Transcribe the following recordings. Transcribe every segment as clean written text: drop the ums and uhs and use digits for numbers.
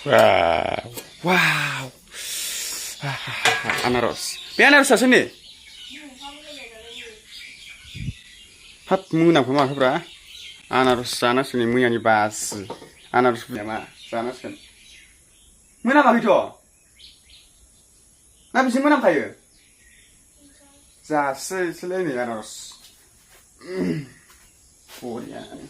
Wow. Wow. Anaros. Bे आनारसा सोरनि? हाब मोनामखौ माखोब्रा? आनारस जानांसिगोन मैयानि बासि। आनारस मा जानांसिगोन। मोनामाखैथ'? ना बिसोर मोनामखायो? जासैसैलाय नै आनारस। बरियानो।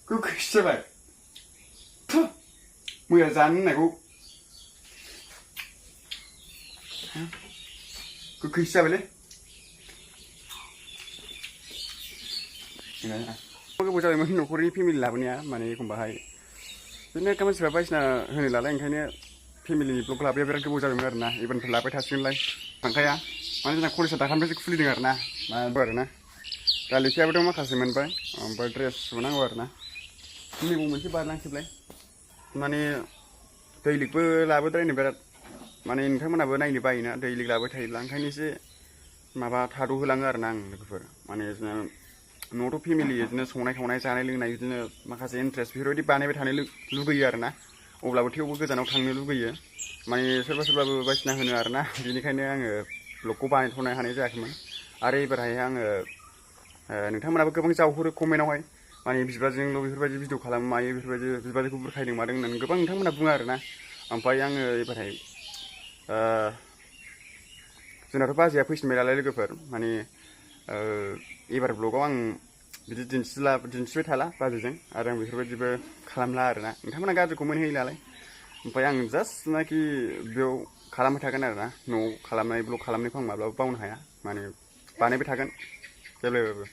गोखैसो जाबाय। मैया जानो होननायखौ गोखैसो जाबायलै। गोबाव जाबायमोन न'खरनि फेमिलि लाबोनाया माने एखमबाहाय बिदिनो मानसिफ्रा बायदिसिना होनो नालाय ओंखायनो फेमिलिनि ब्लग लाबोया बिराद गोबाव जाबायमोन आरोना एबारनिफ्राय लाबाय थासिगोनलाय थांखाया माने जोंना कलेजआ दाखालिनिफ्रायसो खुलिदों आरोना आरोना दा लेखायाबोथ' माखासे मोनबाय ओमफ्राय ड्रेस सुनांगौ आरोना नैबाव मोनसे बारलांसैलाय माने दैलिगबो लाबोद्रायनो बिराद माने नोंथांमोनहाबो नायनो बायोना दैलिग लाबाय थायोब्ला ओंखायनो एसे माबा थाद'होलाङो आरोना आं लोगोफोर माने बिदिनो न'आवथ' फेमिलि बिदिनो संनाय खावनाय जानाय लोंनाय बिदिनो माखासे इन्ट्रेस्ट बेफोरबायदि बानायबाय थानो लुगैयो आरोना अब्लाबो थेवबो गोजानाव थांनो लुगैयो माने सोरबा सोरबाबो बायदिसिना होनो आरोना बेनिखायनो आङो ब्लगखौ बानायथ'नो हानाय जायाखैमोन आरो एबारहाय आङो नोंथांमोनाबो गोबां जावहरो कमेन्टआवहाय माने बिबाजैजोंल' बेफोरबायदि भिडिअ खालामो मायो बेफोरबायदि बिबाजैखौ बुरखायदों मादों होननानै गोबां नोंथांमोना बुङो आरोना ओमफ्राय आङो एबारहाय जोंनाथ' बाजैया फैफिनबाय नालाय लोगोफोर माने एबार ब्लगाव आं बिदि दिन्थिबाय थाला बाजैजों आरो आं बेफोरबायदिबो खालामला आरोना नोंथांमोना गाज्रिखौ मोनहोयो नालाय ओमफ्राय आं जास्ट नाखि बेयाव खालामबाय थागोन आरोना न'आव खालामनाय ब्लग खालामनायखौ आं माब्लाबा बावनो हाया माने बानायबाय थागोन जेब्लायबाबो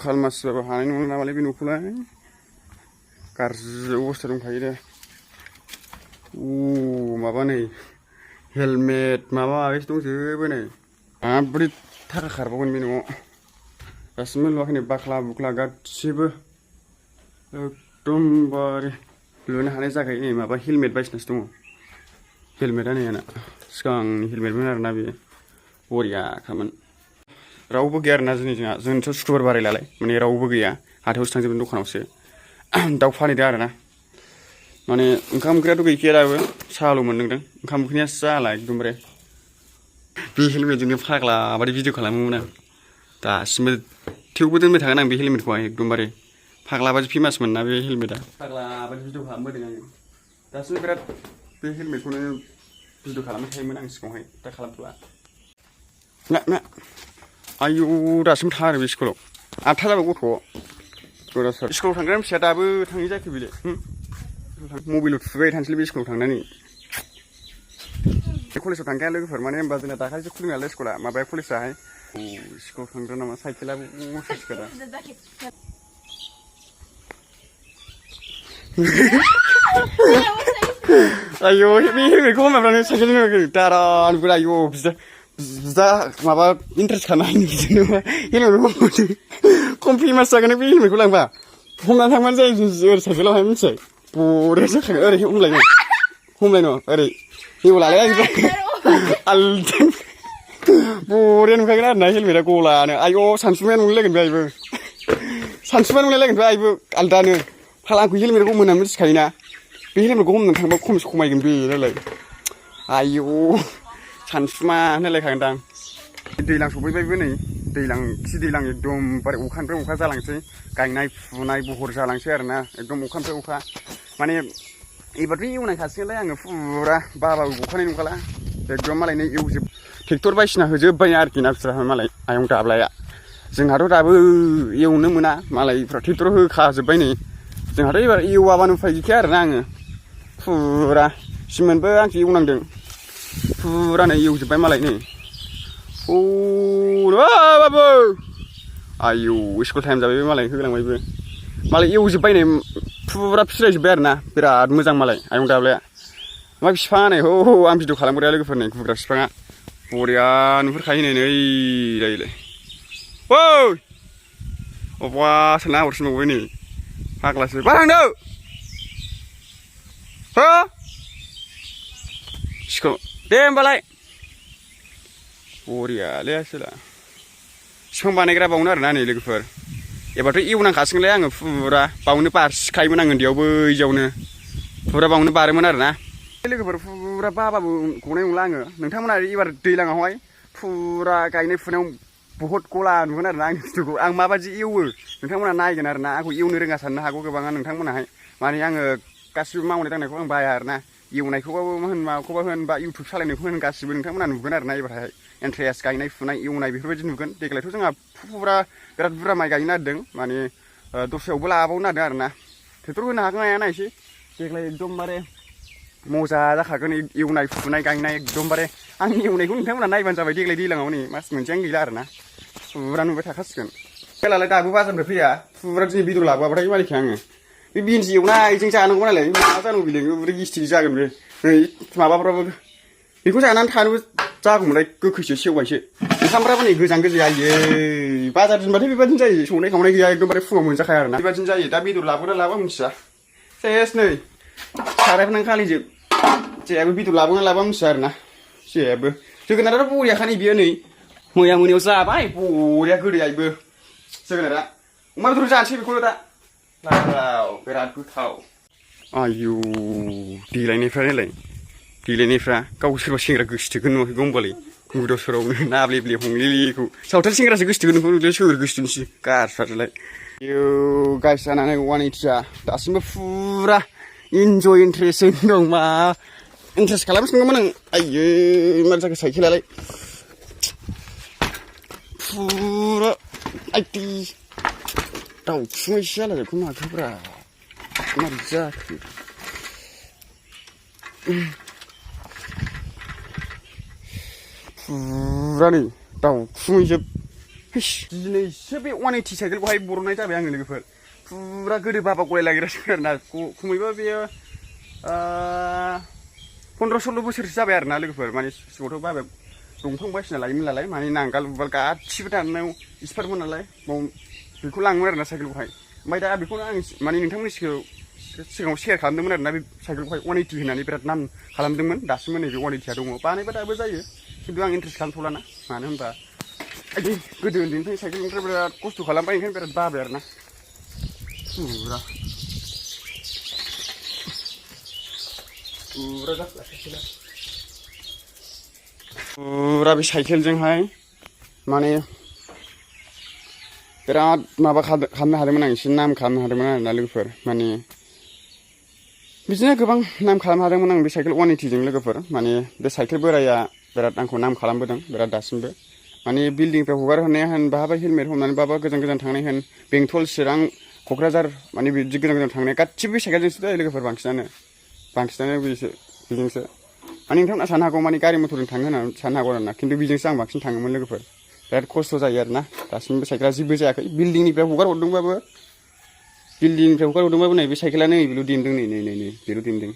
खालमासिबाबो हानाय नंला नामालै बे न'खौलाय गाज्रि अबस्था दंखायो दे माबा नै हेलमेट माबा माबिसो दंजोबो नै माबोरै थाखा खारबावगोन बे न'आव दासिमबो लुवाखै नै बाख्ला बुख्ला गासिबो एकदमबारे लुनो हानाय जाखायो नै माबा हेलमेट बायदिसिनासो दङ हेलमेटआ नै आंना सिगांनि हेलमेटमोन आरोना बेयो बरियाखामोन रावबो गैया आरोना जोंथ' सुक्रुबार बारायलालाय माने रावबो गैया हाथायावसो थांजोबदों दखानावसो दाउ फानहैदों आरोना माने ओंखाम ओंख्रियाथ' गैखाया दाबो साहाल' मोनलोंदों ओंखाम ओंख्रियासो जाला एकदमबारे बे हेलमेटजोंनो फाग्ला बायदि भिडिअ खालामोमोन आं दासिमबो थेवबो दोनबाय थागोन आं बे हेलमेटखौहाय एकदमबारे फाग्ला बायदि फेमासमोन ना बे हेलमेटआ फाग्ला बायदि भिडिअ खालामबोदों आङो दासिमबो बिराद बे हेलमेटखौनो भिडिअ खालामबाय थायोमोन आं सिगाङावहाय दा खालामथ'ला ना आयौ दासिम थाङो बे स्कुलाव 8था जाबाय गथ' स्कुलाव थांग्रा फिसाया दाबो थाङै जाखो बेलाय मबाइलाव थुबाय थानोसैलै बे स्कुलाव थांनानै बे कलेजाव थांखाया लोगोफोर माने होनबा जोंना दाखालिसो खुलिदों नालाय स्कुला माबाया कलेजाहाय स्कुलाव थांग्रा नामा साइकेलाबो मस्थ' दा आयौ बे हेलमेटखौ माबानो साइकेल दारानबो आयौ बिदा माबा इन्टारेस्ट खानाय बिदिनो हेलमेटखौ खम फेमास जागोन बे हेलमेटखौ लांबा हमनानै थांबानो जायो ओरै साइकेलावहाय मिथिबाय बरिया जाखागोन ओरै हमलायनो ओरै हेव लालाय आलदा बरिया नुखागोन आरोना हेलमेटआ गलानो आयौ सानसुमाया नुलायलायगोन बे आइबो सानसुमा नुलायलायगोन बे आइबो आलदानो फाला आंखौ हेलमेटखौ मोना मिथिखायोना बे हेलमेटखौ हमनानै थांबा खमसो खमायगोन बे नालाय आयौ सानसुमा होनलायखागोनदां दैज्लां सफैबायबो नै दैज्लां एकदमबारे अखानिफ्राय अखा जालांसै गायनाय फुनाय बहर जालांसै आरोना एकदम अखानिफ्राय अखा माने एबारथ' एवनायखासिगोनलाय आङो फुरा बाबाबो गखानाय नंखाला एकदम मालाय नै ट्रेक्टर बायदिसिना होजोब्बाय आरोखि ना बिस्रा मालाय आयं दाब्लाया जोंहाथ' दाबो एवनो मोना मालायफ्रा ट्रेक्टर होखाजोब्बाय नै जोंहाथ' एबार एवाबानो उफाय गैखाया आरोना आङो फुरा सिमोनबो आंसो एवनांदों फुरानो एवजोब्बाय मालाय नै बाबु आयौ स्कुल टाइम जाबाय मालाय होलांबायबो मालाय एवजोब्बाय नै फुरा फिरायजोब्बाय आरोना बिराद मोजां मालाय आयं दाब्लाया मा बिफाङा नै आं भिडिअ खालामग्राया लोगोफोरनि गुग्रा बिफाङा बरिया नुहुरखायो नै रायलाय अबावबासो नाहरफिनबावबाय नै फाग्लासो मा थांदो हो स्कुल दे होमबालाय बरियालै आसोला बिफां बानायग्रा बावनो आरोना नै लोगोफोर एबारथ' एवनांखासिगोनलाय आङो फुरा बावनो बारसिखायोमोन आं उन्दैयाव बैयावनो फुरा बावनो बारोमोन आरोना लोगोफोर फुरा बाबाबो गनाय नंला आङो नोंथांमोना एबार दैज्लाङावहाय फुरा गायनाय फुनायाव बहुद गला नुगोन आरोना आंनि भिडिअखौ आं माबायदि एवो नोंथांमोना नायगोन आरोना आंखौ एवनो रोङा साननो हागौ गोबाङा नोंथांमोनाहाय माने आङो गासिबो मावनाय दांनायखौ आं बाया आरोना एवनायखौबाबो होन माखौबा होन बा इउटुब सालायनायखौ होन गासिबो नोंथांमोना नुगोन आरोना एबारहाय इन्ट्रेस्ट गायनाय फुनाय एवनाय बेफोरबायदि नुगोन देग्लायथ' जोंहा फुरा बिराद बुरजा माइ गायनो नागिरदों माने दस्रायावबो लाबावनो नागिरदों आरोना ट्रेक्टर होनो हागोन हाया नायसै देग्लाय एकदमबारे मजा जाखागोन एवनाय फुनाय गायनाय एकदमबारे आंनि एवनायखौ नोंथांमोना नायबानो जाबाय देग्लाय दैज्लाङाव नै मास मोनसेयानो गैला आरोना फुरा नुबाय थाखासिगोन खेलालाय दाबो बाजारनिफ्राय फैया फुरा दिनै बेदर लाबोआबाथाय मालिका आङो बे बिनसि एवनायजों जानांगौ नालाय मा जानांगौ बिलाय बोरै गिस्टिक जागोन बे नै माबाफ्राबो बेखौ जानानै थानोबो जागौमोनलाय गोखैसो सेवबायसो ओंखामफ्राबो नै गोजान गोजा आयै बाजार दिनबाथाय बेबादिनो जायो संनाय खावनाय गैया एकदमबारे फुङाव मोनजाखाया आरोना बेबादिनो जायो दा बेदर लाबोना लाबा मिथिया सेस नै सारायफोरनां खालिजोब जेबो बेदर लाबोना लाबा मिथिया आरोना जेबो जोगोनाराथ' बरियाखा नै बियो नै मैया मोनायाव जाबाय बरिया गोदैयाबो जोगोनारा अमा बेदर जानोसै बेखौनो दा लाव बिराद गोथाव आयौ देलायनायफ्रा नायलाय देलायनायफ्रा गाव सोरबा सेंग्रा गोसोथोगोन नुवाखै गंबालाय गुदाव सोरावनो नाब्लेब्ले हंलेलेखौ सावथाल सेंग्रासो गोसोथोगोन नोंखौ नुदों सोर गोसोथोनोसै गारस्रालाय आयौ गाइस जानानै 180 दासिमबो फुरा इन्जय इन्ट्रेस्ट दं मा इन्ट्रेस्ट खालामसिनगौमोन आं आयै मा जाखो साइकेलालाय फुरा आइटि दाउखुमैसो जालाजोबखो माथोब्रा मारै जाखो फुरा नै दाउखुमैजोब दिनैसो बे 180 साइकेलखौहाय बरननाय जाबाय आङो लोगोफोर फुरा गोदो बाबा गलायलागिरासोमोन आरोना खमैबो बेयो 15-16 बोसोरसो जाबाय आरोना लोगोफोर माने सिगाङावथ' बाबाया दंफां बायसिना लायोमोन नालाय माने नांगाल उवाल गासिबो दाननायाव एक्सपार्टमोन नालाय बेखौ लाङोमोन आरोना साइकेलखौहाय ओमफ्राय दा बेखौनो आं माने नोंथांमोननि सिगाङाव शेयार खालामदोंमोन आरोना बे साइकेलखौहाय 180 होननानै बिराद नाम खालामदोंमोन दासिमबो नैबे 180 दङ बानायबा दाबो जायो खिन्थु आं इन्ट्रेस्ट खालामथ'लाना मानो होनबा गोदो उन्दैनिफ्राय साइकेलनिफ्राय बिराद खस्थ' खालामबाय ओंखायनो बिराद बाबाय आरोना फुरा फुरा बे साइकेलजोंहाय माने बिराद माबा खालामनो हादोंमोन आं एसे नाम खालामनो हादोंमोन आरोना लोगोफोर माने बिदिनो गोबां नाम खालामनो हादोंमोन आं बे साइकेल 180 जों लोगोफोर माने बे साइकेल बोराया बिराद आंखौ नाम खालामबोदों बिराद दासिमबो माने बिल्डिंनिफ्राय हगार हरनाया होन बहाबा हेलमेट हमनानै बहाबा गोजान गोजान थांनाय होन बेंटल चिरां क'क्राझार माने बिदि गोजान गोजान थांनाय गासिबो बे साइकेलजोंसो जायो लोगोफोर बांसिनानो बेजोंसो माने नोंथांमोना साननो हागौ माने गारि मथरजों थाङो होननानै साननो हागौ आरोना खिन्थु बेजोंसो आं बांसिन थाङोमोन लोगोफोर बिराद खस्थ' जायो आरोना दासिमबो साइकेला जेबो जायाखै बिल्डिंनिफ्राय हगार हरदोंबाबो नै बे साइकेला नै बेल' दिन्दों नै बेल' दिन्दों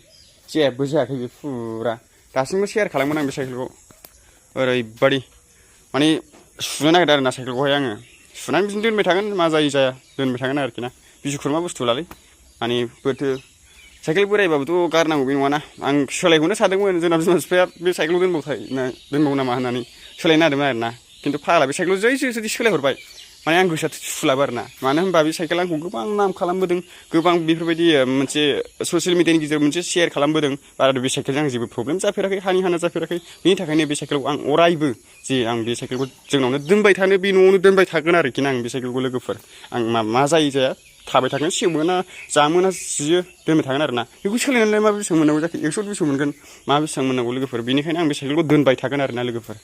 जेबो जायाखै बे फुरा दासिमबो शेयार खालामोन आं बे साइकेलखौ ओरैबादि माने सुनो नागिरदों आरोना साइकेलखौहाय आङो सुनानै बिदिनो दोनबाय थागोन मा जायो जाया दोनबाय थागोन आरोखि ना बिजु खुरमा बुस्थु लालै माने बोथो साइकेल बोरायबाबोथ' गारनांगौ बे नङाना आं सोलायखौनो सानदोंमोन जोंना बिमा बिफाया बे साइकेलखौ दोनबावो नामा होननानै सोलायनो नागिरदोंमोन आरोना खिन्थु फाग्ला बे साइकेलखौ जुदि सोलायहरबाय माने आं गोसोआ सुलाबो आरोना मानो होनबा बे साइकेला आंखौ गोबां नाम खालामबोदों गोबां बेफोरबायदि मोनसे ससियेल मिडियानि गेजेराव मोनसे शेयार खालामबोदों आरो बे साइकेलजों आं जेबो प्रब्लेम जाफेराखै हाना जाफेराखै बेनि थाखायनो बे साइकेलखौ आं अरायबो जे आं बे साइकेलखौ जोंनावनो दोनबाय थानो बे न'आवनो दोनबाय थागोन आरोखि ना आं बे साइकेलखौ लोगोफोर आं मा जायो जाया थाबाय थागोन सेवोना जामोना जियो दोनबाय थागोन आरोना बेखौ सोलायनानैलाय मा बेसेबां मोननांगौ जाखो 100 दुइस' मोनगोन मा बेसेबां मोननांगौ लोगोफोर बेनिखायनो आं बे साइकेलखौ दोनबाय थागोन आरोना लोगोफोर